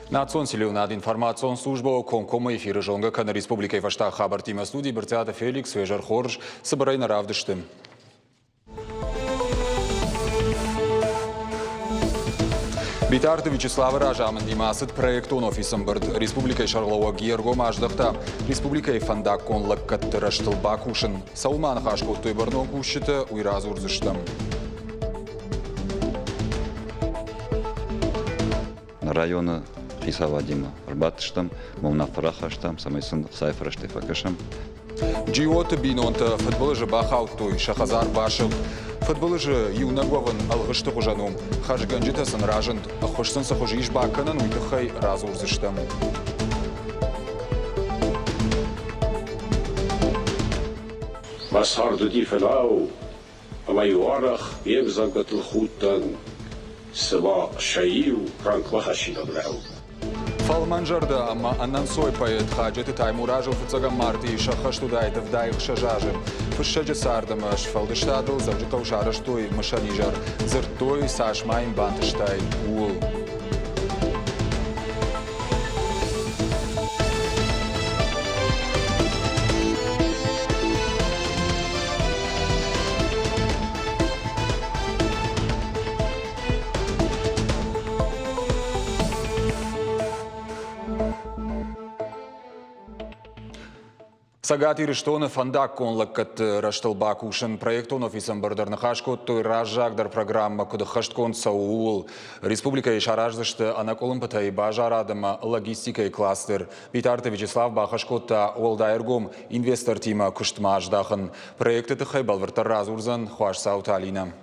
Национ телеуынад информацион службӕ комкоммӕ эфиры зонгӕ кӕны республикӕйы фӕстаг хабӕрттимӕ студийы Брытъиаты Феликс, уе хорз, цыбырӕй нӕ равдысты. Битарты Вячеславы разамындимӕ ацыд проектон офисы ӕмбырд. Республикӕйы сӕргълӕууӕг йе ргом аздӕхта республикӕйы фӕндаггон лӕггӕдты рӕзтыл бакусын. Цӕуыл ма ныхас кодтой бӕрнон кусджытӕ, уый радзурдзыстӕм. Районы хицауадимӕ ӕрбадтыстӕм, уынаффӕ рахастам, цӕмӕй сын ӕхцайы фӕрӕзтӕй фӕкӕсӕм. Джиоты бинонтӕ фыдбылызы бахаудтой, сӕ хӕдзар басыгъд. Фыдбылызы иунӕг уӕвын ӕлгъысты хуызӕн у. Хӕрзгӕнджытӕ сын разынд, ӕххуыс сын цы хуызы ис бакӕнӕн, уый тыххӕй радзурдзыстӕм. Мӕ цард уыди фӕлӕу, ӕмӕ-иу арӕх ме мдзӕвгӕтыл худтӕн, цыма сӕ иу рӕнхъмӕ хӕссинаг нӕу. Фӕлмӕнзӕрдӕ ӕмӕ ӕнӕнцой поэт Хаджеты Таймуразыл фыццӕгӕм мартъийы сӕххӕст уыдаид 76 азы. Фыссӕджы цард ӕмӕ сфӕлдыстадыл Дзӕуджыхъӕуы сарӕзтой мысӕн изӕр. Дзырдтой, цас ма йын бантыстаид, ууыл. Цӕгат Ирыстоны фӕндаггон лӕггӕдты рӕзтыл бакусын проектон офисы ӕмбырд ӕрныхас кодтой раззагдӕр программӕ куыд ӕххӕстгонд цӕуы, ууыл. Республикӕйы сараздзысты ӕнӕкъуылымпытӕй базарад ӕмӕ логистикӕйы кластер. Битарты Вячеслав бахӕс кодта уӕлдай ӕргом инвестортимӕ куыстмӕ аздахын. Проекты тыххӕй бӕлвырддӕр радзурдзӕн Хуасдзауты Алинӕ.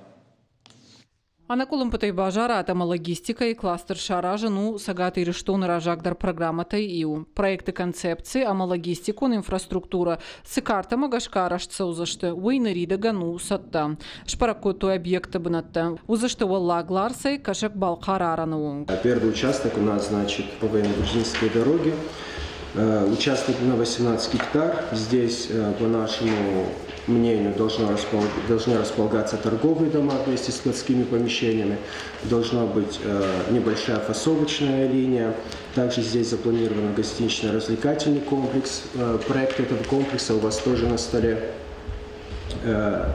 Ӕнӕкъуылымпытӕй базарад ӕмӕ логистикӕйы кластер саразын у Цӕгат Ирыстоны раззагдӕр программӕтӕй иу. Проекты концепци ӕмӕ логистикон инфраструктурӕ цы картӕмӕ гӕсгӕ арӕзт цӕудзысты, уый ныридӕгӕн у цӕттӕ. Сбӕрӕг кодтой объекты бынӕттӕ. Уыдзысты Уӕллаг Ларсӕй Кӕсӕг-Балхъары арӕны онг. Первый участок у нас, значит, по военно-грузинской дороге. Участок на 18 гектар. Здесь, по нашему мнению, должны располагаться торговые дома вместе с складскими помещениями, должна быть небольшая фасовочная линия. Также здесь запланирован гостинично-развлекательный комплекс. Проект этого комплекса у вас тоже на столе.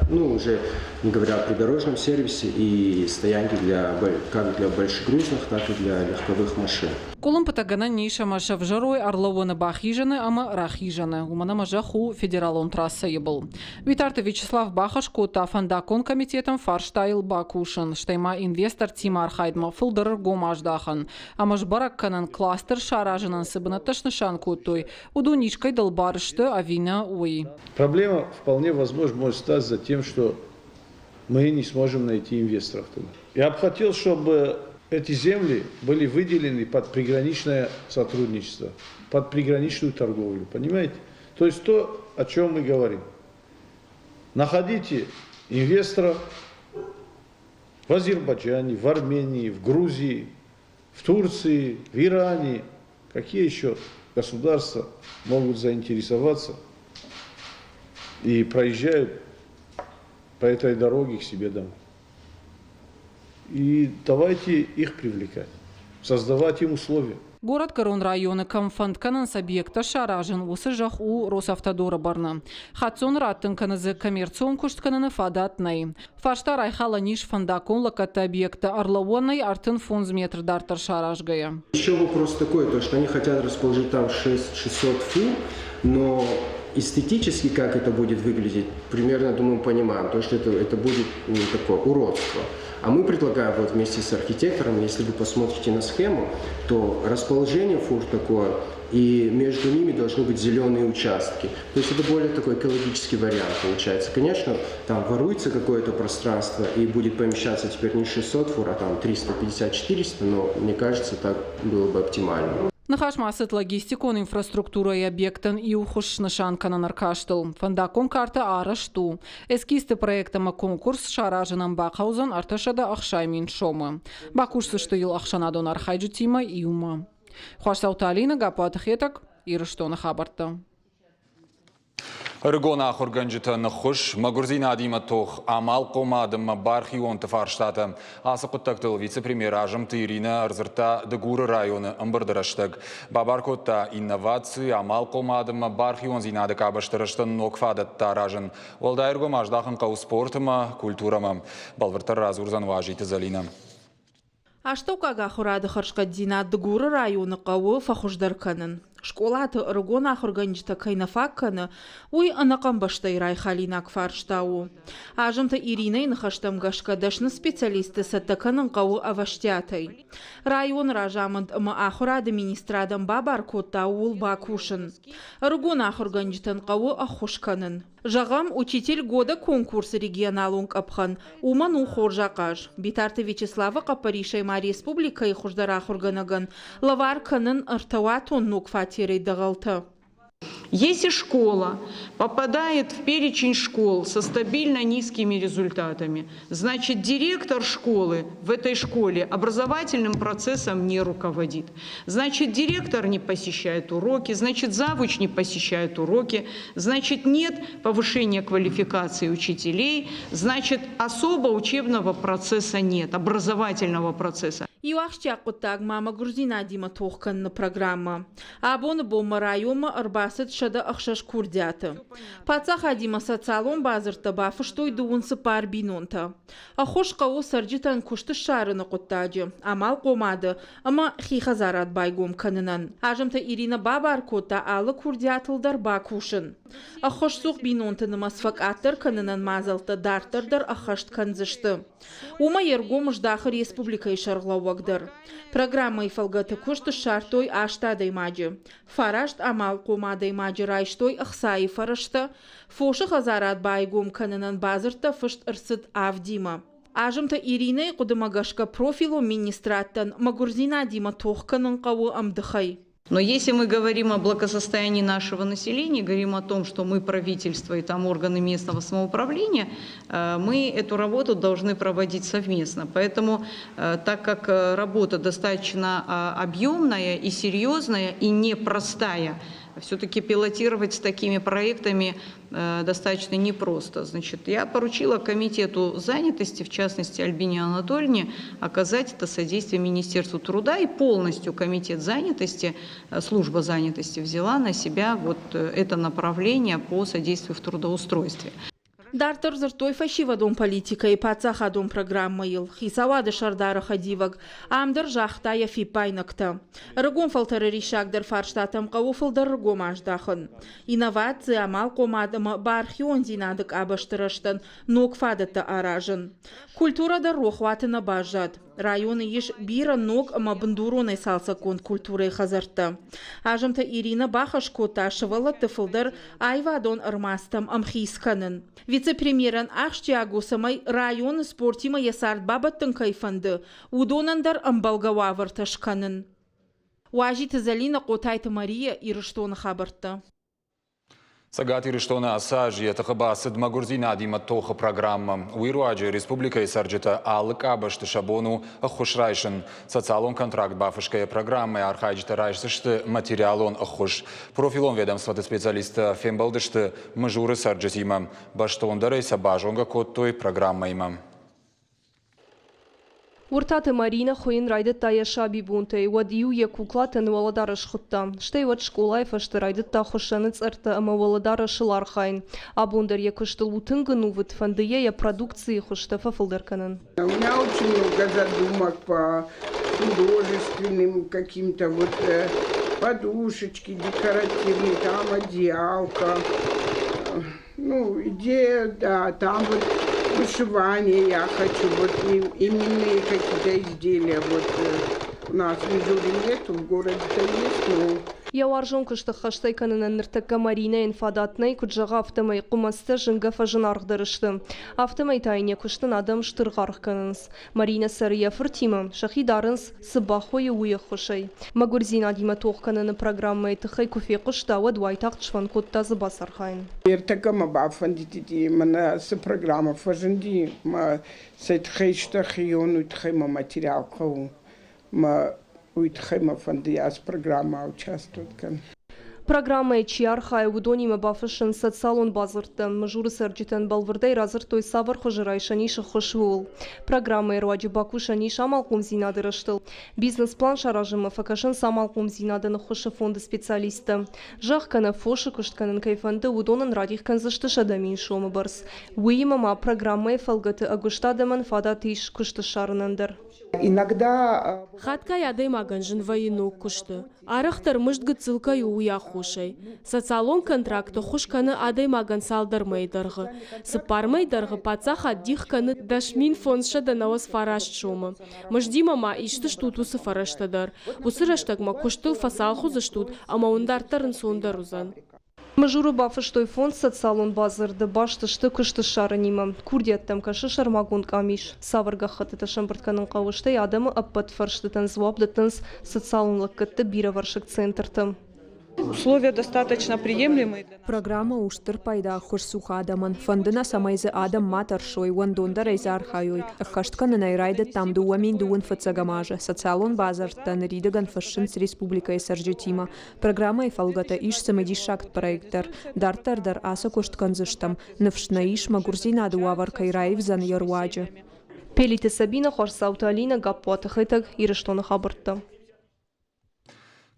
Ну, уже не говоря о придорожном сервисе и стоянке для, как для большегрузных, так и для легковых машин. Къуылымпытӕ гӕнӕн ис ӕмӕ сӕвзӕрой ӕрлӕууӕны бахизӕны ӕмӕ рахизӕны, уымӕн ӕмӕ зӕхх у федералон трассӕйы был. Битарты Вячеслав бахӕс кодта фӕндаггон комитетӕн фарстайыл бакусын, стӕй ма инвестортимӕ архайдмӕ фылдӕр ӕргом аздахын ӕмӕ сбӕрӕг кӕнын кластер саразынӕн цы бынӕттӕ снысан кодтой, уыдон искӕй дӕлбар сты ӕви нӕ, уый. Проблема вполне возможно может стать за тем, что мы не сможем найти инвесторов туда. Я бы хотел, чтобы эти земли были выделены под приграничное сотрудничество, под приграничную торговлю, понимаете? То есть то, о чем мы говорим. Находите инвесторов в Азербайджане, в Армении, в Грузии, в Турции, в Иране. Какие еще государства могут заинтересоваться и проезжают по этой дороге к себе домой? И давайте их привлекать, создавать им условия. Горӕтгӕрон районы кӕм фӕнд кӕнынц объекттӕ саразын, уыцы зӕхх у Росавтодоры бӕрны. Хаццон раттын кӕны дзы коммерцион куыст кӕныны фадат нӕй. Фарста райхалӕн ис фӕндаггон лӕггӕдты объекттӕ ӕрлӕууӕнӕй 35 метр дарддӕр саразгӕйӕ. Еще вопрос такой, то что они хотят расположить там 6 600 фур, но эстетически как это будет выглядеть, примерно, думаю, понимаем, то, что это будет ну, такое уродство. А мы предлагаем вот вместе с архитектором, если вы посмотрите на схему, то расположение фур такое, и между ними должны быть зеленые участки. То есть это более такой экологический вариант получается. Конечно, там воруется какое-то пространство и будет помещаться теперь не 600 фур, а там 350-400, но мне кажется, так было бы оптимально. Ныхас ма цыд логистикон инфраструктурӕйы объектӕн иу хуыз снысан кӕнын ӕркастыл. Фӕндаггон картӕ арӕзт у. Эскизты проект ӕмӕ конкурс саразынӕн бахъӕудзӕн 360 000 сомы. Бакусдзысты йыл ӕхсӕнадон архайджытимӕ иумӕ. Хуасдзауты Алинӕ, Гаппуаты Хетӕг, Ирыстоны хабӕрттӕ. Ӕрыгон ахуыргӕнджытӕн ӕххуыс, мӕгуырдзинадимӕ тох, амалхъомад ӕмӕ бархионты фарстатӕ. Ацы хъуыддӕгтыл вице-премьер Азымты Иринӕ ӕрдзырдта Дыгуры районы ӕмбырды рӕстӕг. Бабар кодта инноваци, амалхъомад ӕмӕ бархиондзинады къабӕзты рӕзтӕн ног фадӕттӕ аразын. Уӕлдай ӕргом аздахын хъӕуы спорт ӕмӕ культурӕмӕ. Бӕлвырддӕр радзурдзӕн Уазиты Зӕлинӕ. Астӕуккаг ахуырады хӕрзхъӕддзинад Дыгуры районы хъӕуы фӕхуыздӕр кӕнын. Скъолаты ӕрыгон ахуыргӕнджытӕ кӕй нӕ фаг кӕны, уый ӕнӕхъӕн бӕстӕйы райхалинаг фарста у. Азымты Иринӕйы ныхӕстӕм гӕсгӕ дӕсны специалистты цӕттӕ кӕнын хъӕуы ӕвӕстиатӕй. Районы разамынд ӕмӕ ахуырады министрадӕн бабар кодта ууыл бакусын. Ӕрыгон ахуыргӕнджытӕн хъӕуы ӕххуыс кӕнын. Зӕгъӕм, «Учитель года» конкурсы регионалон къӕпхӕн уымӕн у хорз ахъаз. Битарты Вячеславы хъӕппӕрисӕй ма республикӕйы хуыздӕр ахуыргӕнӕгӕн лӕвар кӕнын ӕртӕуатон ног фатерӕй дӕгъӕлтӕ. Если школа попадает в перечень школ со стабильно низкими результатами, значит директор школы в этой школе образовательным процессом не руководит. Значит директор не посещает уроки, значит завуч не посещает уроки, значит нет повышения квалификации учителей, значит особо учебного процесса нет, образовательного процесса. Иу ахсджиаг хъуыддаг ма мӕгуырдзинадимӕ тох кӕныны программӕ. Абоны бонмӕ районмӕ ӕрбацыд 106 курдиаты. Паддзахадимӕ социалон бадзырдтӕ бафыстой дыууын цыппар бинонтӕ. Ӕххуыс хъӕуы цӕрджытӕн куыст ссарыны хъуыддаджы, амалхъомады ӕмӕ хи хӕдзарад байгом кӕнынӕн. Азымты Иринӕ бабар кодта алы курдиатыл дӕр бакусын. Ӕххуысцух бинонты нымӕц фӕкъаддӕр кӕнынӕн мадзӕлттӕ дарддӕр дӕр ӕххӕст кӕндзысты. Уымӕ йе ргом здахы республикӕйы сӕргълӕууӕг дӕр. Программӕйы фӕлгӕты куыст ссардтой аст адӕймаджы. Фараст амалхъом адӕймаджы райстой ӕхцайы фӕрӕзтӕ, фосы хӕдзарад байгом кӕнынӕн бадзырдтӕ фыст ӕрцыд авдимӕ. Азымты Иринӕйы хъуыдымӕ гӕсгӕ профилон министрадтӕн мӕгуырдзинадимӕ тох кӕнын хъӕуы ӕмдыхӕй. Но если мы говорим о благосостоянии нашего населения, говорим о том, что мы правительство и там органы местного самоуправления, мы эту работу должны проводить совместно. Поэтому, так как работа достаточно объемная и серьезная и непростая, все-таки пилотировать с такими проектами достаточно непросто. Значит, я поручила комитету занятости, в частности Альбине Анатольевне, оказать это содействие Министерству труда, и полностью комитет занятости, служба занятости взяла на себя вот это направление по содействию в трудоустройстве. Дарддӕр дзырдтой фӕсивӕдон политикӕйы паддзахадон программӕйыл. Хицауады сӕрдары хӕдивӕг ам дӕр загъта йӕ фиппаинӕгтӕ. Ӕрыгон фӕлтӕры риссагдӕр фарстатӕм хъӕуы фылдӕр ӕргом аздахын. Инноваци, амалхъомад ӕмӕ бархиондзинады къабӕзты рӕзтӕн ног фадӕттӕ аразын. Культурӕ дӕр рохуаты нӕ баззад. Районы ис бирӕ ног ӕмӕ бындуронӕй цалцӕггонд культурӕйы хӕдзӕрттӕ. Азымты Иринӕ бахӕс кодта сывӕллӕтты фылдӕр аивадон ӕрмадзтӕм ӕмхиц кӕнын. Вице-премьерӕн ахсджиаг у, цӕмӕй районы спортимӕ йӕ цард бабӕттын кӕй фӕнды, уыдонӕн дӕр ӕмбӕлгӕ уавӕртӕ скӕнын. Уазиты Зӕлинӕ, Хъотайты Мария, Ирыстоны хабӕрттӕ. Цӕгат Ирыстоны ацы аз йӕ тыхы бацыд мӕгуырдзинадимӕ тохы программӕ. Уый руаджы республикӕйы цӕрджытӕ алы къабӕзты сӕ бон у ӕххуыс райсын. Социалон контракт бафысгӕйӕ программӕйы архайджытӕ райсдзысты материалон ӕххуыс. Профилон ведомствоты специалисттӕ фембӕлдысты Мызуры цӕрджытимӕ. Бӕстондӕрӕй сӕ базонгӕ кодтой программӕимӕ. Уыртаты Маринӕ хуыйын райдыдта йӕ сабибонтӕй, уӕд-иу йӕ куклатӕн уӕлӕдарӕс хуыдта. Стӕй уӕд скъолайы фӕстӕ райдыдта хуыссӕны цъӕрттӕ ӕмӕ уӕлӕдарӕсыл архайын. Абон дӕр йӕ куыстыл у тынг ӕнувыд, фӕнды йӕ йӕ продукцийы хуызтӕ фӕфылдӕр кӕнын. У меня очень много задумок по художественным каким-то вот подушечки декоративные, там одеялка. Ну, идея, да, там вот вышивание я хочу, вот именные какие-то изделия. Вот у нас в Мизури нету, в городе-то есть, но Йӕ уарзон куысты хӕстӕй кӕнынӕн ныртӕккӕ Маринӕйӕн фадат нӕй, куыд зӕгъы, афтӕмӕй хъуымӕцтӕ зынгӕ фӕзынаргъдӕр сты. Афтӕмӕй та йын йӕ куыстӕн адӕм стыр аргъ кӕнынц. Маринӕ цӕры йӕ фыртимӕ, сӕхи дарынц, цы бахойы, уый ӕххуысӕй. Мӕгуырдзинадимӕ тох кӕныны программӕйы тыххӕй куы фехъуыста, уӕд уайтагъд сфӕнд кодта дзы бацархайын. Ӕртӕккӕ мӕ бафӕндыди, мӕнӕ цы программӕ фӕзынди, мӕ цӕй тыххӕй стӕхион, уый тыххӕй мӕ материал хъӕуы. Мӕ уый тыххӕй мӕ фӕнды ацы программӕ участвовать кӕнын. Программӕйы чи архайы, уыдонимӕ бафыссынц социалон бадзырдтӕ. Мызуры цӕрджытӕн бӕлвырдӕй радзырдтой, цавӕр хуызы райсӕн ис ӕххуыс, ууыл. Программӕйы руаджы бакусӕн ис амалхъомдзинады рӕзтыл. Бизнес-план саразынмӕ фӕкӕсынц амалхъомдзинадӕн ӕххуысы фонды специалисттӕ. Зӕхх кӕнӕ фосы куыст кӕнын кӕй фӕнды, уыдонӕн радих кӕндзысты 100 000 сомы бӕрц. Уыимӕ ма программӕйы фӕлгӕты ӕгуыст адӕмӕн фадат ис куыст ссарынӕн дӕр. Иногда Хатгай адӕймагӕн зын вӕййы ног куысты. Арӕхдӕр мызд гыццыл кӕй у, уый аххосӕй. Социалон контракт ӕххуыс кӕны адӕймагӕн цалдӕр мӕйы дӕргъы. Цыппар мӕйы дӕргъы паддзахад дих кӕны 10 599 сомы. Мыздимӕ ма исдзыстут уыцы фӕрӕзтӕ дӕр. Уыцы рӕстӕгмӕ куыстыл фӕцалх уыдзыстут ӕмӕ уын дарддӕр ӕнцондӕр уыдзӕн. Мызуры бафыстой фондз социалон бадзырды, баст сты куыст ссарынимӕ. Курдиӕттӕм кӕсы сӕрмагонд къамис. Цавӕр гӕххӕттытӕ сӕмбырд кӕнын хъӕуы, стӕй адӕмы ӕппӕт фӕрстытӕн дзуапп дӕттынц социалон лӕггӕдты бирӕвӕрсыг центрты. Условия достаточно приемлемые. Программӕ у стыр пайда ӕххуысцух адӕмӕн. Фӕнды нӕ, цӕмӕй дзы адӕм ма тӕрсой, уӕндондӕрӕй дзы архайой. Ӕххӕст кӕнын ӕй райдыдтам 2021 азы. Социалон бадзырдтӕ ныридӕгӕн фыссынц республикӕйы цӕрджытимӕ. Программӕйы фӕлгӕты ис цымыдисаг проект дӕр. Дарддӕр дӕр ацы куыст кӕндзыстӕм. Ныфс нӕ ис, мӕгуырдзинады уавӕр кӕй раивдзӕн йӕ руаджы. Пелиты Сабинӕ, Хуасдзауты Алинӕ, Гаппуаты Хетӕг, Ирыстоны хабӕрттӕ.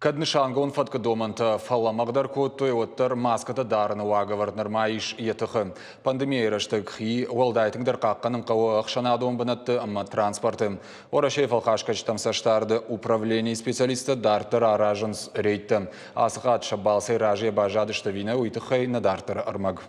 Кӕд нысангонд фӕткы домӕнтӕ фӕлӕмӕгъдӕр кодтой, уӕддӕр маскӕтӕ дарыны уагӕвӕрд нырма ис йӕ тыхы. Пандемийӕйы рӕстӕг хи уӕлдай тынгдӕр хъахъхъӕнын хъӕуы ӕхсӕнадон бынӕтты ӕмӕ транспорты. Уӕрӕсейы фӕлхасгӕнджытӕм цӕстдарды управленийы специалисттӕ дарддӕр аразынц рейдтӕ. Ацы хатт сӕ балцӕй разыйӕ баззадысты ӕви нӕ, уый тыххӕй нӕ дарддӕры ӕрмӕг.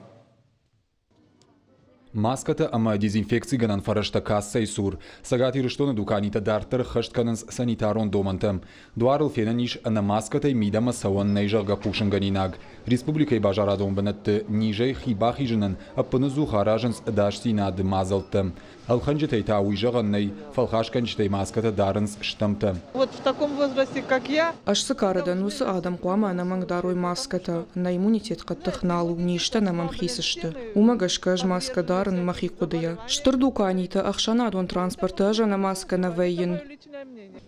Маскӕтӕ ӕмӕ дезинфекцигӕнӕн фӕрӕзтӕ кассӕйы цур Цӕгат Ирыстоны дуканитӕ дарддӕр ӕххӕст кӕнынц санитарон домӕнтӕ. Дуарыл фенӕн ис ӕнӕ маскӕтӕй мидӕмӕ цӕуӕн нӕй, зӕгъгӕ, хъусынгӕнинаг. Республикӕйы базарадон бынӕтты низӕй хи бахизынӕн ӕппынӕдзух аразынц ӕдасдзинады мадзӕлттӕ. Ӕлхӕнджытӕй та уый зӕгъӕн нӕй, фӕлхасгӕнджытӕй маскӕтӕ дарынц стӕмтӕ. Вот в таком возрасте, как я. Ӕз цы кары дӕн, уыцы адӕм хъуамӕ ӕнӕмӕнг дарой маскӕтӕ, нӕ иммунитет хъӕддых нал у, низтӕ нӕм ӕмхиц сты. Уымӕ гӕсгӕ ӕз маскӕ дарын мӕхи хъуыдыйӕ. Стыр дуканиты, ӕхсӕнадон транспорты ӕз ӕнӕ маскӕ нӕ вӕййын.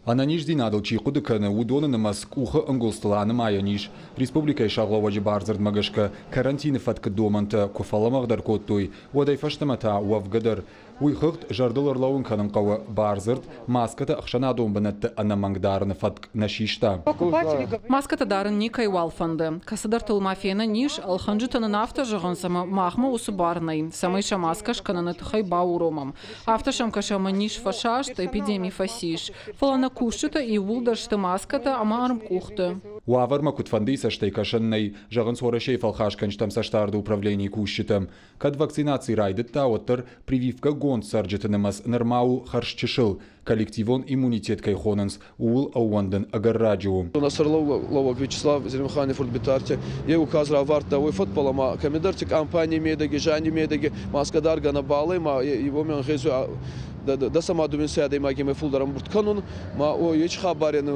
Ӕнӕниздзинадыл чи хъуыды кӕны, уыдоны нымӕц къухы ӕнгуылдзтыл анымайӕн ис. Республикӕйы сӕргълӕууӕджы бардзырдмӕ гӕсгӕ карантины фӕткы домӕнтӕ куы фӕлӕмӕгъдӕр кодтой, уӕдӕй фӕстӕмӕ та уӕвгӕ дӕр уый хыгъд зӕрдыл ӕрлӕууын кӕнын хъӕуы бардзырд маскӕтӕ ӕхсӕнадон бынӕтты ӕнӕмӕнг дарыны фӕтк нӕ систа. Маскӕтӕ дарын никӕйуал фӕнды. Кӕцыдӕртыл ма фенӕн ис, ӕлхӕнджытӕ нын афтӕ зӕгъынц, ӕмӕ махмӕ уыцы бар нӕй, цӕмӕй сӕ маскӕ скӕныны тыххӕй бауромӕм. Афтӕ сӕм кӕсы ӕмӕ низ фӕсаст, эпидеми фӕцис. Фӕлӕ нӕ кусджытӕ иууылдӕр сты маскӕтӕ ӕмӕ ӕрмкъухты. Уавӕрмӕ куыдфӕндыйы цӕстӕй кӕсӕн нӕй, зӕгъынц Уӕрӕсейы фӕлхасгӕнджытӕм цӕстдарды управленийы кусджытӕ. Кӕд вакцинаци райдыдта, уӕддӕр прививкӕгонд цӕрджыты нымӕц нырма у хӕрзчысыл. Коллективон иммунитет кӕй хонынц, ууыл ӕууӕндын ӕгӕр раджы у. Сӕргълӕууӕг Вячеслав Зелимхани фурт Битарти е указ равардта уой фӕдбӕл ӕма кӕмидӕрти кампаний медӕги, зиани медӕги маскӕ даргӕ нӕбал ӕй, ма уоми ӕнгъезуй дӕсӕмӕ дууинсӕй адӕймагемӕ фулдӕр ӕмбурд кӕнун, ма ечи хабарӕн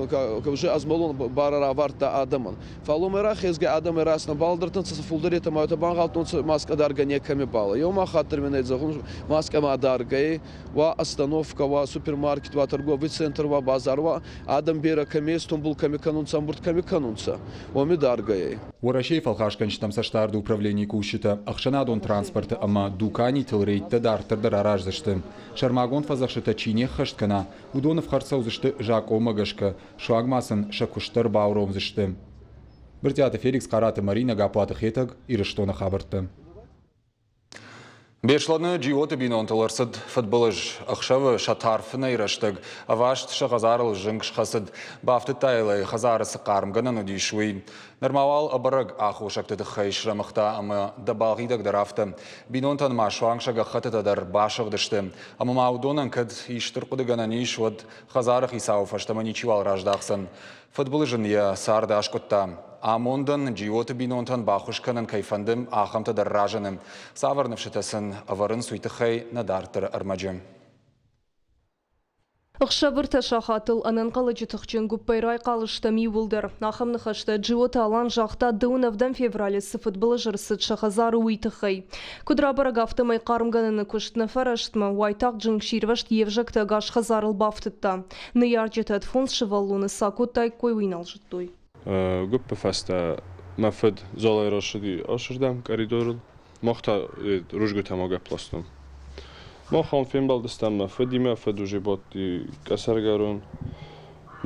уже ӕзмӕлун барӕ равардта адӕмӕн. Фал уомӕй рахезгӕ адӕмӕй раз нӕ балдӕртӕнцӕ сӕ фулдӕретӕ ма уотӕ бангъалдтонцӕ маскӕ даргӕ некӕми бал. Еума хатт дӕр мин ӕй зӕгъун, маскӕ ма даргӕй, уа остановка, уа супермаркет, уа торговый центр, уа базар, уа адӕм берӕ кӕми ес, тумбул кӕми кӕнунцӕ, ӕмбурд кӕми кӕнунцӕ, уоми даргӕй. Уӕрӕсейы фӕлхасгӕнджытӕм цӕстдарды управленийы кусджытӕ ӕхсӕнадон транспорты ӕмӕ дуканитыл рейдтӕ дарддӕр дӕр араздзысты. Сӕрмагонд фӕдзӕхстытӕ чи не ххӕст кӕна, уыдон ӕфхӕрд цӕудзысты закъонмӕ гӕсгӕ, суанг ма сын сӕ куыст дӕр бауромдзысты. Брытъиаты Феликс, Хъараты Маринӕ, Гаппуаты Хетӕг, Ирыстоны хабӕрттӕ. Беслӕны Джиоты бинонтыл ӕрцыд фыдбылыз. Ӕхсӕвы сӕ тарфынӕй рӕстӕг ӕваст сӕ хӕдзарыл зынг схӕцыд. Бафтыдта йыл ӕй, хӕдзары цы хъармгӕнӕн уыдис, уый. Нырма уал ӕбӕрӕг аххосӕгты тыххӕй срӕмыгъта ӕмӕ дӕ балгъитӕг дӕр афтӕ. Бинонтӕн ма суанг сӕ гӕххӕттытӕ дӕр басыгъдысты. Ӕмӕ ма уыдонӕн кӕд исты рхъуыдыгӕнӕн ис, уӕд Хӕдзары хицауы фӕстӕмӕ ничиуал раздахдзӕн. Фыдбылыз ын йӕ цард аскъуыдта. Амондӕн, Джиоты бинонтӕн баххуыс кӕнын кӕй фӕнды, ахӕмтӕ дӕр разыны. Цавӕр ныфсытӕ сын ӕвӕрынц, уый тыххӕй нӕ дарддӕры ӕрмӕджы. Ӕхсӕвыртӕ сахатыл ӕнӕнхъӕлӕджы тыхджын гуыппӕй райхъал стӕм иууылдӕр. Ахӕм ныхӕстӕ Джиоты Алан загъта дыууын ӕвдӕм февралы цы фыдбылыз ӕрцыд сӕ хӕдзары, уый тыххӕй. Куыд рабӕрӕг, афтӕмӕй хъармгӕнӕны куыст нӕ фӕрӕстмӕ, уайтагъд зынгсирвӕзт йе взӕгтӕ ӕгас хӕдзарыл бафтыдта. Ныййарджытӕ ӕд фондз сывӕллоны цы акодтаиккой, уый нал зыдтой. Гуыппы фӕстӕ Мӕ фыд залӕй рацыди ацырдӕм коридорыл, мах та рудзгуытӕм агӕпп ластам. Мах ам фембӕлдыстӕм мӕ фыдимӕ, фыд уже бадти къӕсӕргӕрон.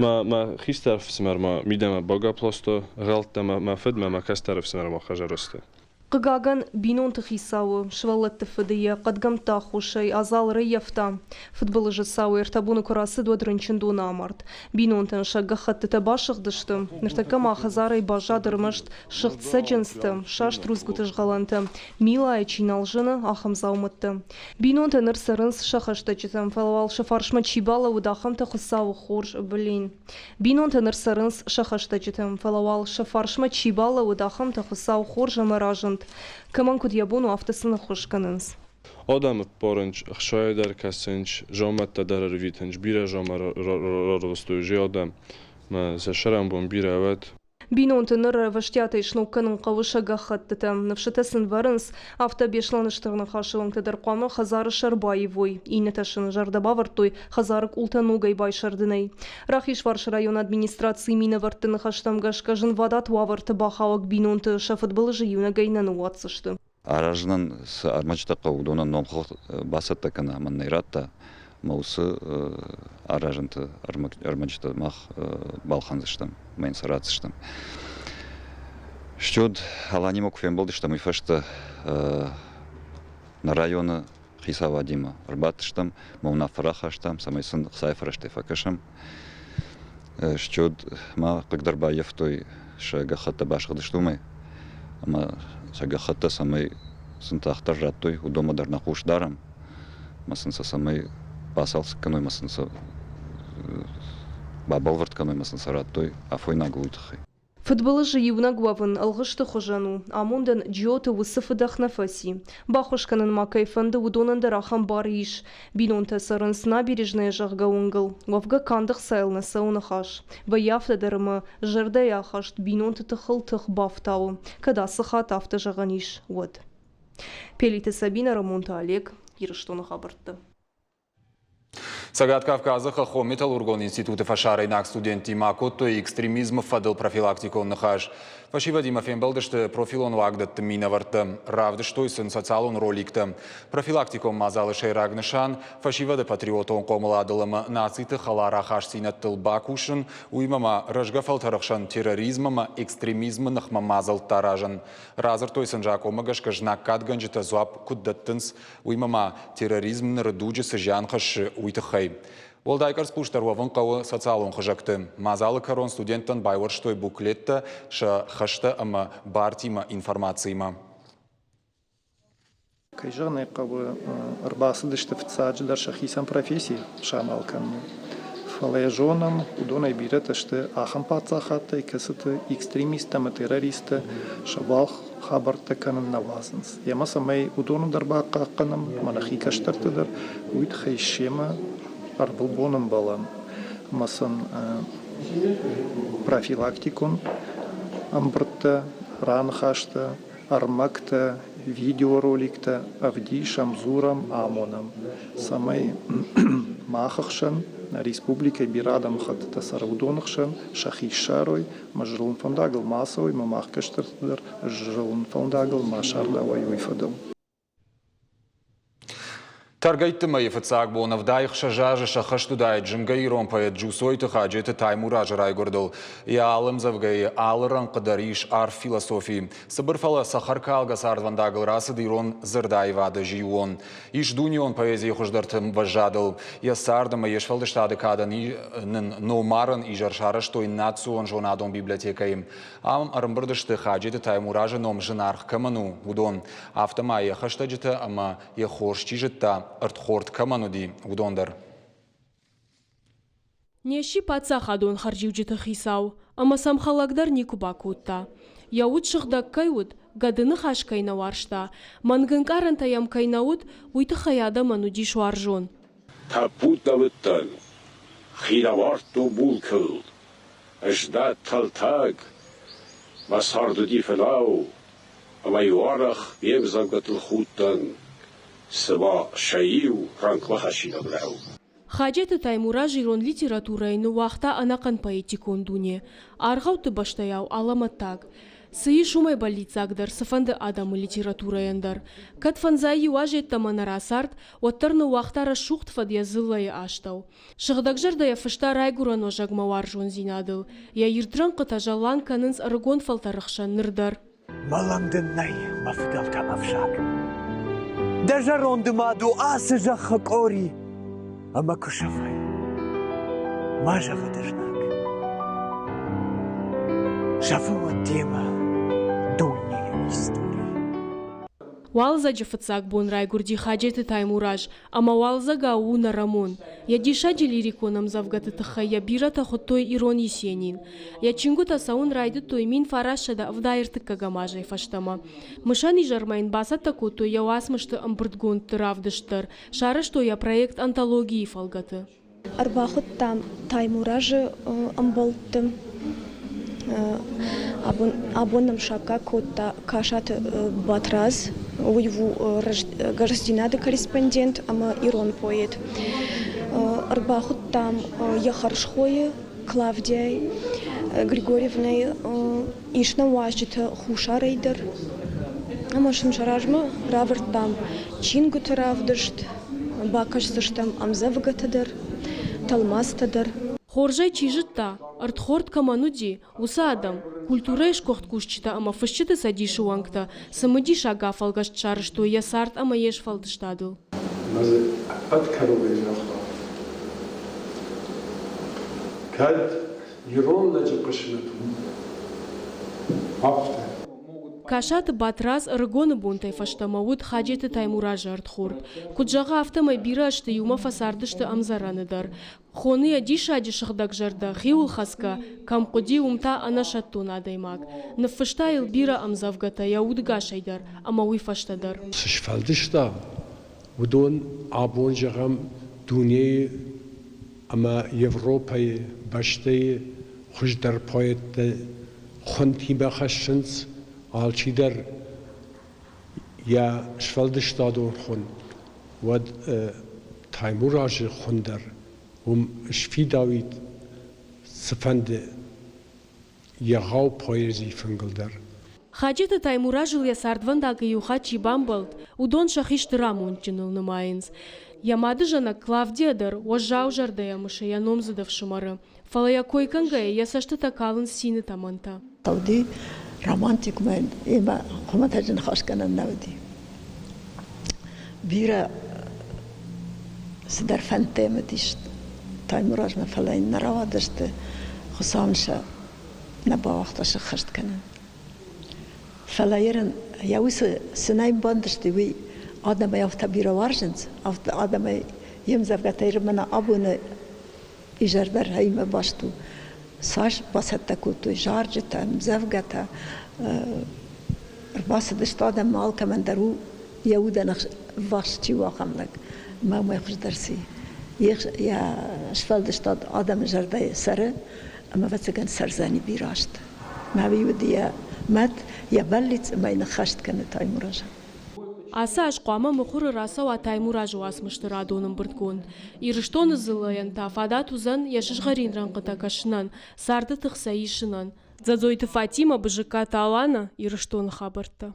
Мӕ, мӕ хистӕр ӕфсымӕр ма мидӕмӕ багӕпп ласта, гъӕлттӕ мӕ, мӕ фыдмӕ мӕ кӕстӕр ӕфсымӕр ма хӕзӕрӕзты. Хъыгагӕн, бинонты хицауы, сывӕллӕтты фыды йӕ хъӕдгӕмтты аххосӕй адзал ӕрӕййӕфта. Фыдбылызы цау ӕртӕ боны куы рацыд, уӕд рынчындоны амард. Бинонтӕн сӕ гӕххӕттытӕ басыгъдысты. Ныртӕккӕ ма хӕдзарӕй баззад ӕрмӕст сыгъд цӕджындзтӕ, саст рудзгуыты згъӕлӕнтӕ, милайӕ чи нал зыны, ахӕм дзаумӕттӕ. Бинонтӕ ныр цӕрынц сӕ хӕстӕджытӕм, фӕлӕ уал сӕ фарсмӕ чи балӕууыд, ахӕмтӕ Хуыцауы хорз, блин. Бинонтӕ ныр цӕрынц сӕ хӕстӕджытӕм, фӕлӕ уал сӕ фарсмӕ чи балӕууыд, ахӕмтӕ Хуыцау хорз ӕмӕ разынд. Кӕмӕн куыд йӕ бон у, афтӕ сын ӕххуыс кӕнынц. Адӕмы ппарынц, ӕхсайӕ дӕр кӕсынц, дзаумӕттӕ дӕр ӕрвитынц, бирӕ дзаума рарвыстой же адӕм, мӕ сӕ сӕрӕнбон бирӕ уӕд. Бинонты ныр ӕвӕстиатӕй сног кӕнын хъӕуы сӕ гӕххӕттытӕ. Ныфсытӕ сын вӕрынц, афтӕ Беслӕны Стыр Ныхасы уӕнгтӕ дӕр хъуамӕ хӕдзары сӕр баивой. Иннӕтӕ сын зӕрдӕ бавӕрдтой хӕдзары къултӕ ногӕй байсӕрдынӕй. Рахизфарсы районы администрацийы минӕвӕртты ныхӕстӕм гӕсгӕ зынвадат уавӕрты бахауӕг бинонты сӕ фыдбылызы иунӕгӕй нӕ ныууадздзысты. Аразынӕн цы ӕрмӕджытӕ хъӕуы, уыдонӕн номхыгъд бацӕттӕ кӕна ӕмӕ нӕ радта, ӕмӕ уыцы аразынты ӕрмӕджытӕ мах балхӕндзыстӕм ӕмӕ йын сӕ ратдзыстӕм. Стӕд Аланимӕ куы фембӕлдыстӕм, уый фӕстӕ нӕ районы хицауадимӕ ӕрбадтыстӕм ӕмӕ уынаффӕ рахастам, цӕмӕй сын ӕхцайы фӕрӕзтӕй фӕкӕсӕм. Стӕд ма хъыг дӕр баййӕфтой, сӕ гӕххӕттӕ басыгъдысты уымӕй, ӕмӕ сӕ гӕххӕттӕ цӕмӕй сын тагъддӕр радтой, уыдонмӕ дӕр нӕ хъус дарӕм, ӕмӕ сын сӕ цӕмӕй бацалцӕг кӕной ӕмӕ сын сӕ бабӕлвырд кӕной ӕмӕ сын сӕ радтой афойнагыл уый тыххӕй. Фыдбылызы иунӕг уӕвын ӕлгъысты хуызӕн у. Амондӕн Джиоты уыцы фыдӕх нӕ фӕци. Баххуыс кӕнын ма кӕй фӕнды, уыдонӕн дӕр ахӕм бар ис. Бинонтӕ цӕрынц Набережная, зӕгъгӕ, уынгыл. Уӕвгӕ канд ӕхцайыл нӕ цӕуы ныхас. Вӕййы афтӕ дӕр ӕмӕ зӕрдӕйы ахаст бинонты тыхыл тых бафтауы, кӕд ацы хатт афтӕ зӕгъӕн ис, уӕд. Пелиты Сабинӕ, Рӕмонты Олег, Ирыстоны хабӕртты. Цӕгат Кавказы хӕххон-металлургон институты фӕсарӕйнаг студенттимӕ акодтой экстремизмы фӕдыл профилактикон ныхас. Фӕсивӕдимӕ фембӕлдысты профилон уагдӕтты минӕвӕрттӕ, равдыстой сын социалон роликтӕ. Профилактикон мадзалы сӕйраг нысан – фӕсивӕды патриотон хъомыладыл ӕмӕ нациты хӕлар ахастдзинӕдтыл бакусын, уыимӕ ма рӕзгӕ фӕлтӕры хсӕн терроризм ӕмӕ экстремизмы ныхмӕ мадзӕлттӕ аразын. Радзырдтой сын закъонмӕ гӕсгӕ знаггадгӕнджытӕ дзуапп куыд дӕттынц, уыимӕ ма терроризм ныры дуджы цы зиан хӕссы, уый тыххӕй. Уӕлдай къӕрцхъусдӕр уӕвын хъӕуы социалон хызӕгты. Мадзалы кӕрон студенттӕн байуӕрстой буклеттӕ сӕ хӕстӕ ӕмӕ бартимӕ информациимӕ. Кӕй зӕгъын ӕй хъӕуы, ӕрбацыдысты фыццаджыдӕр сӕхицӕн професси самал кӕнын. Фӕлӕ йӕ зонӕм, уыдонӕй бирӕтӕ сты ахӕм паддзахадтӕй, кӕцыты экстремисттӕ ӕмӕ террористтӕ сӕ уӕлх хабӕрттӕ кӕнын нӕ уадзынц. Ӕмӕ цӕмӕй уыдоны дӕр бахъахъхъӕнӕм, ӕмӕ нӕхи кӕстӕрты дӕр, уый тыххӕй семӕ ӕрвылбон ӕмбӕлӕм ӕмӕ сын профилактикон ӕмбырдтӕ, раныхӕстӕ, ӕрмӕгтӕ, видеороликтӕ ӕвдисӕм, дзурӕм, амонӕм, цӕмӕй мах ӕхсӕн, нӕ республикӕйы бирӕ адӕмыхӕттытӕ цӕры, уыдоны хсӕн сӕхи ссарой ӕмӕ зылын фӕндагыл ма ацӕуой ӕмӕ мах кӕстӕрты дӕр зылын фӕндагыл ма сардауой, уый фӕдыл. Тӕргӕйтты мӕйы фыццаг бон 76 азы сӕххӕст уыдаид зынгӕ ирон поэт Джусойты Хаджеты Таймуразы райгуырдыл. Йӕ алы ӕмдзӕвгӕйы алы рӕнхъы дӕр ис арф философи. Цыбыр, фӕлӕ цӕхӕркалгӕ цардвӕндагыл рацыд ирон дзырдаивады зиууон. Ис дунеон поэзийы хуыздӕрты мвӕзадыл. Йӕ цард ӕмӕ йе сфӕлдыстады кадӕн нын номарӕн изӕр сарӕзтой национ зонадон библиотекӕйы. Ам ӕрӕмбырд сты Хаджеты Таймуразы ном зынаргъ кӕмӕн у, уыдон. Афтӕ ма йӕ хӕстӕджытӕ ӕмӕ йӕ хорз чи зыдта, ӕрдхорд кӕмӕн уыди, уыдон дӕр. Не сси паддзахадон хӕрзиуджыты хицау ӕмӕ сӕм хӕлӕг дӕр никуы бакодта. Йӕ уд сыгъдӕг кӕй уыд, гӕды ныхас кӕй нӕ уарзта, мӕнг ӕнкъарӕнтӕ йӕм кӕй нӕ уыд, уый тыххӕй адӕмӕн уыдис уарзон. Тӕппуд нӕ уыдтӕн, хинӕвӕрдтон мулкыл, Ӕздӕт тӕлтӕг, мӕ цард уыди фынау, ӕмӕ-иу арӕх ме мдзӕвгӕтыл худтӕн, цыма сӕ иу рӕнхъмӕ хӕссинаг нӕу. Хаджеты Таймураз ирон литературӕйы ныууагъта ӕнӕхъӕн поэтикон дуне, аргъӕутты бӕстӕйау алӕмӕттаг. Цы ис уымӕй бӕллиццагдӕр цыфӕнды адӕмы литературӕйӕн дӕр? Кӕд фӕндзай иу аз йеддӕмӕ нӕ рацард, уӕддӕр ныууагъта рӕсугъд фӕд йӕ дзыллӕйы астӕу. Сыгъдӕгзӕрдӕйӕ фыста райгуырӕн уӕзӕгмӕ уарзондзинадыл. Йӕ ирд рӕнхъытӕ зӕлланг кӕнынц ӕрыгон фӕлтӕры хсӕн ныр дӕр. Мӕлӕн дын нӕй, мӕ фыдӕлтӕм ӕвзаг. Дӕ зӕронды мад у ацы зӕххы къори, ӕмӕ куы сӕфай, ма зӕгъӕд знаг. Сӕфы уӕд демӕ дунейы истори. Уалдзӕджы фыццаг бон райгуырди Хаджеты Таймураз, ӕмӕ уалдзӕгау у нӕрӕмон. Йӕ диссаджы лирикон ӕмдзӕвгӕты тыххӕй йӕ бирӕтӕ хуыдтой ирон Есенин. Йӕ чингуытӕ цӕуын райдыдтой 1973 азӕй фӕстӕмӕ. Мысӕн изӕрмӕ йын бацӕттӕ кодтой йӕ уацмысты ӕмбырдгондты равдыст дӕр, сарӕзтой йӕ проект антологийы фӕлгӕты. Ӕрбахуыдтам Таймуразы ӕмбӕлтты. Абон, абон нӕм саккаг кодта Касаты Батрадз. Уый у Рӕстдзинады корреспондент ӕмӕ ирон поэт. Ӕрбахуыдтам йӕ хӕрзхойы Клавдияйы Григорьевнӕйы. Ис нӕм уазджытӕ Хуссарӕй дӕр. Ӕмӕ сын сӕ размӕ равӕрдтам чингуыты равдыст, бакӕсдзыстӕм ӕмдзӕвгӕтӕ дӕр, тӕлмацтӕ дӕр. Хорзӕй чи зыдта, ӕрдхорд кӕмӕн уыди, уыцы адӕм, культурӕйы сгуыхт кусджытӕ ӕмӕ фысджыты цӕдисы уӕнгтӕ цымыдисаг афӕлгӕст сарӕзтой йӕ цард ӕмӕ йе сфӕлдыстадыл. Ӕмӕ дзы ӕппӕт кӕронӕй загъта, кӕд ирон лӕджы хъысмӕт у афтӕ. Касаты Батрадз ӕрыгоны бонтӕй фӕстӕмӕ уыд Хаджеты Таймуразы ӕрдхорд. Куыд зӕгъы, афтӕмӕй бирӕ азты иумӕ фӕцардысты ӕмдзӕрӕны дӕр. Хоны йӕ диссаджы сыгъдӕгзӕрдӕ, хиуылхӕцгӕ, кӕм хъуыди, уым та ӕнӕсӕттон адӕймаг. Ныффыста йыл бирӕ ӕмдзӕвгӕтӕ йӕ удыгасӕй дӕр ӕмӕ уый фӕстӕ дӕр. Цы сфӕлдыста, уыдон абон, зӕгъӕм, дунейы ӕмӕ Европӕйы бӕстӕйы хуыздӕр поэттӕ хуынтимӕ хӕссынц алчидӕр йӕ сфӕлдыстадон хуын, уӕд Таймуразы хуын дӕр уым сфидауид цыфӕнды егъау поэзийы фынгыл дӕр. Хаджеты Таймуразыл йӕ цардвӕндагы иу хатт чи бамбӕлд, уыдон сӕхи стыр амондджыныл нымайынц. Йӕ мадызӕнӕг Клавдия дӕр уӕззау зӕрдӕйӕ мысы йӕ номдзыд ӕфсымӕры, фӕлӕ йӕ кой кӕнгӕйӕ йӕ цӕстытӕ калынц цины тӕмӕнтӕ. Уыди романтикмӕ имӕ хуымӕтӕджы ныхасгӕнӕн нӕ уыди. Бирӕ цыдӕр фӕндтӕ йӕм уыдис Таймуразмӕ, фӕлӕ йын нӕ рауадысты, Хуыцау ын сӕ нӕ бауагъта сӕххӕст кӕнын. Фӕлӕ ерын йӕ уыцы цы нӕ йын бантысти, уый адӕмӕй афтӕ бирӕ уарзынц, афтӕ адӕмӕй йе мдзӕвгӕтӕ мӕнӕ абоны изӕр дӕр ӕимӕ баст у. Цас бацӕттӕ кодтой зарджытӕ, ӕмдзӕвгӕтӕ, ӕрбацыдысты адӕммӕ, алкӕмӕн дӕр у йӕ удӕн ӕввахс чи у, ахӕм лӕг. Ӕмӕ уымӕй хуыздӕр цы и? Йӕ сфӕлдыстад адӕмы зӕрдӕйы цӕры ӕмӕ, ӕвӕццӕгӕн, цӕрдзӕни бирӕ азты. Мӕ уый уыд йӕ мӕт, йӕ бӕллиц ӕмӕ йын ӕххӕст кӕны Таймуразӕн. Ацы аз хъуамӕ мыхуыры рацӕуа Таймуразы уацмысты радон ӕмбырдгонд. Ирыстоны дзыллӕйӕн та фадат уыдзӕн йӕ сызгъӕрин рӕнхъытӕ кӕсынӕн, царды тых сӕ исынӕн. Дзӕдзойты Фатимӕ, Бызыккаты Алана, Ирыстоны хабӕрттӕ.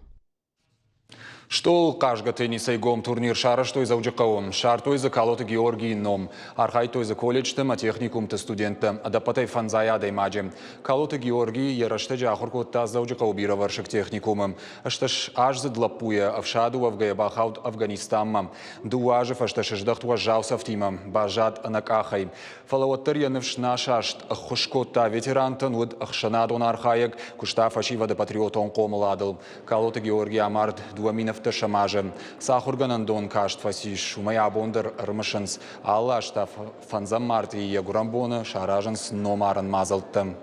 Стъол хъазгӕ теннисӕй гом турнир сарӕзтой Дзӕуджыхъӕуы. Ссардтой дзы Калоты Георгийы ном. Архайдтой дзы колледжты ӕмӕ техникумты студенттӕ, ӕдӕппӕтӕй фӕндзай адӕймаджы. Калоты Георгий йӕ рӕстӕджы ахуыр кодта Дзӕуджыхъӕуы бирӕвӕрсыг техникумы. Ӕстдӕсаздзыд лӕппуйӕ ӕфсады уӕвгӕйӕ бахауд Афганистанмӕ. Дыууӕ азы фӕстӕ сыздӕхт уӕззау цӕфтимӕ, баззад ӕнӕкъахӕй. Фӕлӕ уӕддӕр йӕ ныфс нӕ саст, ӕххуыс кодта ветерантӕн, уыд ӕхсӕнадон архайӕг, куыста фӕсивӕды патриотон хъомыладыл. Калоты Георгий амард 2017 азы. Цы ахуыргӕнӕндон каст фӕцис, уымӕй абон дӕр ӕрымысынц. Алы аз та фӕндзӕм мартъийы йӕ гуырӕнбоны саразынц номарӕн мадзӕлттӕ.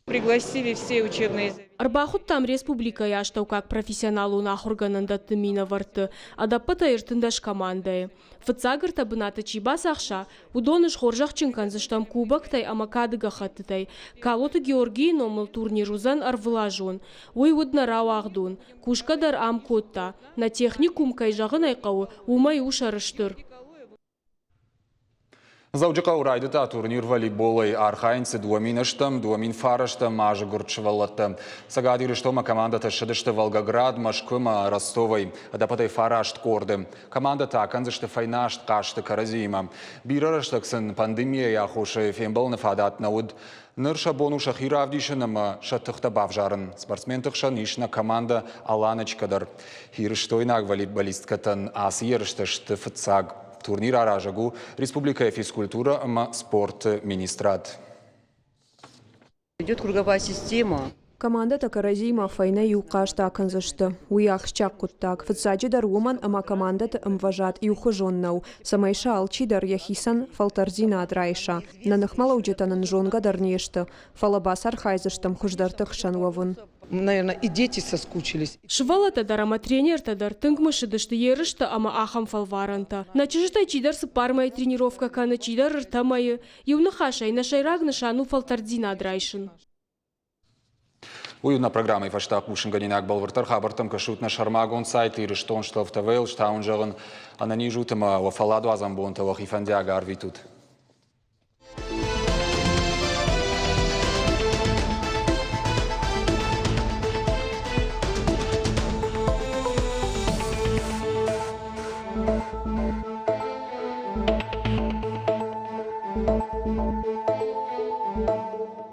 Пригласили все учебные Ӕрбахуыдтам республикӕйы астӕуккаг профессионалон ахуыргӕнӕндӕтты минӕвӕртты, ӕдӕппӕтӕй 13 командӕйы. Фыццаг ӕртӕ бынаты чи бацахса, уыдоны схорзӕхджын кӕндзыстӕм кубоктӕй ӕмӕ кады гӕххӕттытӕй. Калоты Георгийы номыл турнир уыдзӕн ӕрвылазон. Уый уыд нӕ рауагъдон. Кусгӕ дӕр ам кодта. Нӕ техникум, кӕй зӕгъын ӕй хъӕуы, уымӕй у сӕрыстыр. Дзӕуджыхъӕуы райдыдта турнир волейболӕй. Архайынц дзы 2008-ӕм, 2009-ӕм азы гуырд сывӕллӕттӕ. Цӕгат Ирыстонмӕ командӕтӕ ссыдысты Волгоград, Мӕскуы ӕмӕ Ростовӕй. Ӕдӕппӕтӕй фараст къорды. Командӕтӕ акӕндзысты фӕйнӕ аст хъазты кӕрӕдзиимӕ. Бирӕ рӕстӕг сын пандемийӕйы аххосӕй фембӕлыны фадат нӕ уыд. Ныр сӕ бон у сӕхи равдисын ӕмӕ сӕ тыхтӕ бавзарын. Спортсменты хсӕн ис нӕ командӕ «Аланочка» дӕр. Ирыстойнаг волейболисткӕтӕн ацы ерыстӕ сты фыццаг. Турнир аразӕг у республикӕйы физкультурӕ ӕмӕ спорты министрад. Идет круговая система. Командӕтӕ кӕрӕдзиимӕ фӕйнӕ иу хъазт акӕндзысты. Уый ахсджиаг хъуыддаг. Фыццаджыдӕр уымӕн, ӕмӕ командӕты ӕмвӕзад иухуызон нӕу, цӕмӕй сӕ алчидӕр йӕхицӕн фӕлтӕрддзинад райса. Нӕ ныхмӕлӕуджытӕ нын зонгӕ дӕр не сты, фӕлӕ бацархайдзыстӕм хуыздӕрты хсӕн уӕвын. Наверное, и дети соскучились. Сывӕллӕттӕ дӕр ӕмӕ тренертӕ дӕр тынг мысыдысты ерыстӕ ӕмӕ ахӕм фӕлварӕнтӕ. Нӕ чызджытӕй чидӕр цыппар мӕйы тренировкӕ кӕны, чидӕр ӕртӕ мӕйы. Иу ныхасӕй, нӕ сӕйраг нысан у фӕлтӕрддзинад райсын. Уый у нӕ программӕйы фӕстӕ хъусынгӕнинаг бӕлвырддӕр хабӕрттӕм кӕсут нӕ сӕрмагонд сайт Ирыстон ТВ-йыл. Стауын зӕгъын, ӕнӕниз ут ӕмӕ уӕ фӕлладуадзӕн бонтӕ уӕхи фӕндиаг арвитут.